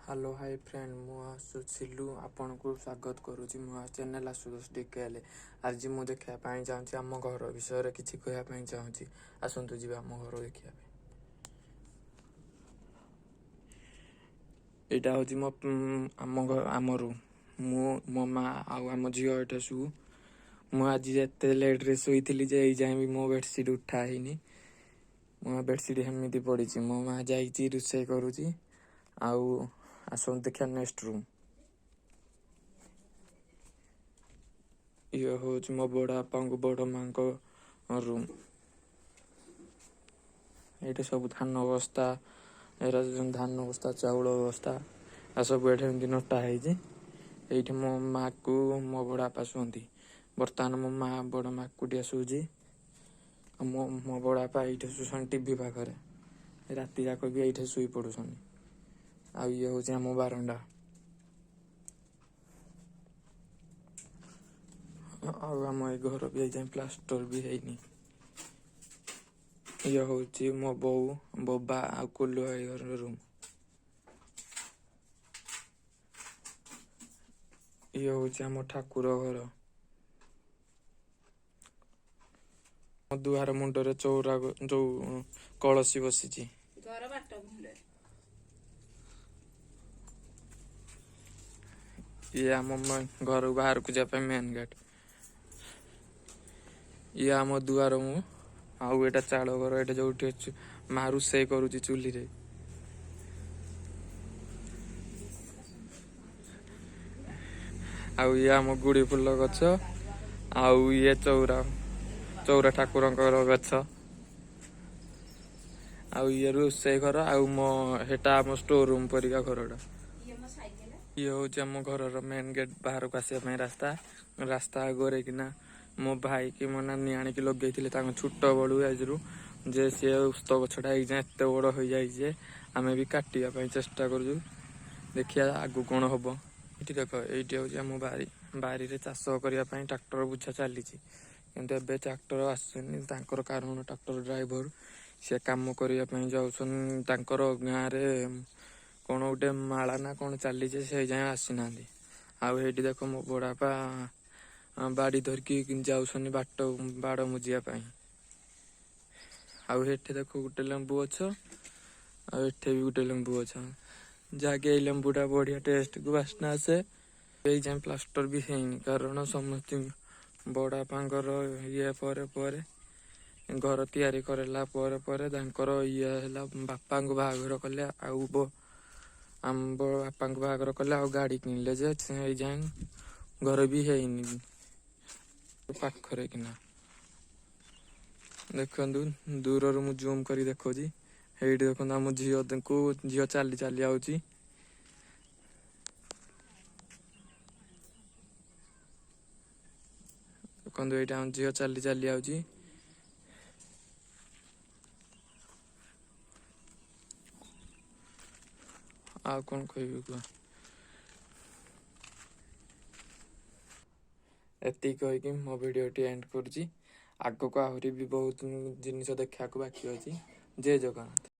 Hello high friend, ମୁଁ ଆଶୁ ସିଲୁ, ଆପଣଙ୍କୁ ସ୍ୱାଗତ କରୁଛି ମୋ ଚ୍ୟାନେଲ୍ ଆଶୁତୋଷ ଡିକେଏଲ୍। ଆଜି ମୁଁ ଦେଖିବା ପାଇଁ ଚାହୁଁଛି, ଆମ ଘର ବିଷୟରେ କିଛି କହିବା ପାଇଁ ଚାହୁଁଛି। ଆସନ୍ତୁ ଯିବା ଆମ ଘର ଦେଖିବା ପାଇଁ। ଏଇଟା ହେଉଛି ମୋ ଆମ ଘର, ଆମ ରୁମ୍। ମୁଁ, ମୋ ମା ଆଉ ଆମ ଝିଅ ଏଇଟା ଶୋଉ। ମୁଁ ଆଜି ଏତେ ଲେଟ୍ରେ ଶୋଇଥିଲି ଯେ ଏଇ ଯାଏଁ ବି ମୋ ବେଡ଼ସିଟ୍ ଉଠା ହେଇନି। ମୋ ବେଡ଼ସିଟ୍ ସେମିତି ପଡ଼ିଛି। ମୋ ମା ଯାଇଛି, ରୋଷେଇ କରୁଛି। ଆଉ ଆସନ୍ତୁ ଦେଖିବା ନେକ୍ସଟ ରୁମ୍। ଇଏ ହେଉଛି ମୋ ବଡ଼ ବାପାଙ୍କୁ ବଡ଼ ମାଙ୍କ ରୁମ୍। ଏଇଠି ସବୁ ଧାନ ବସ୍ତା, ଏରା ଧାନ ବସ୍ତା, ଚାଉଳ ବସ୍ତା, ଆଉ ସବୁ ଏଠି ଏମିତି ନଟା ହେଇଛି। ଏଇଠି ମୋ ମାକୁ ମୋ ବଡ଼ ବାପା ଶୁଅନ୍ତି। ବର୍ତ୍ତମାନ ମୋ ମା ବଡ଼ ମା ଏକୁଟିଆ ଶୋଉଛି ଆଉ ମୋ ମୋ ବଡ଼ ବାପା ଏଇଠି ଶୋଉଛନ୍ତି ଟିଭି ପାଖରେ। ରାତି ଯାକ ବି ଏଇଠି ଶୋଇ ପଡୁଛନ୍ତି। ଆଉ ଇଏ ହଉଛି ଆମ ବାରଣ୍ଡା। ଆଉ ଆମ ଏଇ ଘର ବି ଏଇଯାଏଁ ପ୍ଲାଷ୍ଟର ବି ହେଇନି। ଇଏ ହଉଛି ମୋ ବୋଉ, ବୋବା ଆଉ କୁଲୁ ଭାଇ ଘର ରୁମ୍। ଇଏ ହଉଛି ଆମ ଠାକୁର ଘର। ମୋ ଦୁଆର ମୁଣ୍ଡରେ ଚଉରା ଯୋଉ କଳସୀ ବସିଛି। ଘର ବାଟ ମୁଣ୍ଡରେ। ଇଏ ଆମ ଘରୁ ବାହାରକୁ ଯିବା ପାଇଁ ମେନ୍ ଗେଟ୍। ଇଏ ଆମ ଦୁଆର ମୁହଁ। ଆଉ ଏଇଟା ଚାଳ ଘର। ଏଇଟା ଯୋଉଠି ଅଛି, ମା ରୋଷେଇ କରୁଛି ଚୁଲିରେ। ଆଉ ଇଏ ଆମ ଗୁଡି ଫୁଲ ଗଛ। ଆଉ ଇଏ ଚଉରା, ଚଉରା ଠାକୁରଙ୍କର ଗଛ। ଆଉ ଇଏ ରୋଷେଇ ଘର। ଆଉ ମୋ ହେଟା ଆମ ଷ୍ଟୋର ରୁମ୍ ପରିକା ଘରଟା। ଇଏ ମୋ ସାଇକେଲ। ଇଏ ହଉଛି ଆମ ଘରର ମେନ୍ ଗେଟ୍, ବାହାରକୁ ଆସିବା ପାଇଁ ରାସ୍ତା। ରାସ୍ତା ଆଗରେ କିନା ମୋ ଭାଇ କି ମୋ ନାନୀ ଆଣିକି ଲଗେଇଥିଲେ ତାଙ୍କ ଛୋଟ ବେଳୁ ଏଜରୁ ଯେ, ସିଏ ଓସ୍ତ ଗଛଟା ଏଇଯାଏଁ ଏତେ ବଡ ହେଇଯାଇଛି ଯେ ଆମେ ବି କାଟିବା ପାଇଁ ଚେଷ୍ଟା କରୁଛୁ। ଦେଖିବା ଆଗକୁ କଣ ହବ। ଏଠି ଦେଖ, ଏଇଠି ହଉଛି ଆମ ବାରି। ବାରିରେ ଚାଷ କରିବା ପାଇଁ ଟ୍ରାକ୍ଟର ବୁଝା ଚାଲିଛି, କିନ୍ତୁ ଏବେ ଟ୍ରାକ୍ଟର ଆସୁନି। ତାଙ୍କର କାରଣ ଟ୍ରାକ୍ଟର ଡ୍ରାଇଭର ସେ କାମ କରିବା ପାଇଁ ଯାଉଛନ୍ତି। ତାଙ୍କର ଗାଁରେ କଣ ଗୋଟେ ମାଳା ନା କଣ ଚାଲିଛି, ସେଇ ଯାଏଁ ଆସିନାହାନ୍ତି। ଆଉ ଏଇଠି ଦେଖ, ମୋ ବଡବାପା ବାଡି ଧରିକି ଯାଉଛନ୍ତି ବାଟ ବାଡ ମୁଜିବା ପାଇଁ। ଆଉ ଏଠି ଦେଖ, ଗୋଟେ ଲେମ୍ବୁ ଗଛ, ଆଉ ଏଠି ବି ଗୋଟେ ଲେମ୍ବୁ ଗଛ, ଯାହାକି ଏଇ ଲେମ୍ବୁଟା ବଢିଆ ଟେଷ୍ଟ କୁ ବାସ୍ନା ଆସେ। ଏଇ ଯାଏଁ ପ୍ଲାଷ୍ଟର ବି ହେଇନି, କାରଣ ସମସ୍ତ ବଡବାପାଙ୍କର ଇଏ ପରେ ପରେ, ଘର ତିଆରି କରିଲା ପରେ ପରେ ତାଙ୍କର ଇଏ ହେଲା, ବାପାଙ୍କୁ ବାହାଘର କଲେ। ଆଉ ଆମ ବାପାଙ୍କୁ ବାହାଘର କଲେ ଆଉ ଗାଡି କିଣିଲେ ଯେ ଏଇ ଯାଏଁ ଘର ବି ହେଇନି। ପାଖରେ କିନା ଦେଖନ୍ତୁ, ଦୂରରୁ ମୁଁ ଜୁମ୍ କରି ଦେଖୁଛି। ଏଇଠି ଦେଖନ୍ତୁ, ଆମ ଝିଅକୁ, ଝିଅ ଚାଲି ଚାଲି ଆଉଛି। ଦେଖନ୍ତୁ, ଏଇଟା ଆମ ଝିଅ ଚାଲି ଚାଲି ଆଉଛି। ଆଉ କଣ କହିବି କୁହ? ଏତିକି କହିକି ମୋ ଭିଡ଼ିଓଟି ଏଣ୍ଡ କରୁଛି। ଆଗକୁ ଆହୁରି ବି ବହୁତ ଜିନିଷ ଦେଖିବାକୁ ବାକି ଅଛି। ଜୟ ଜଗନ୍ନାଥ।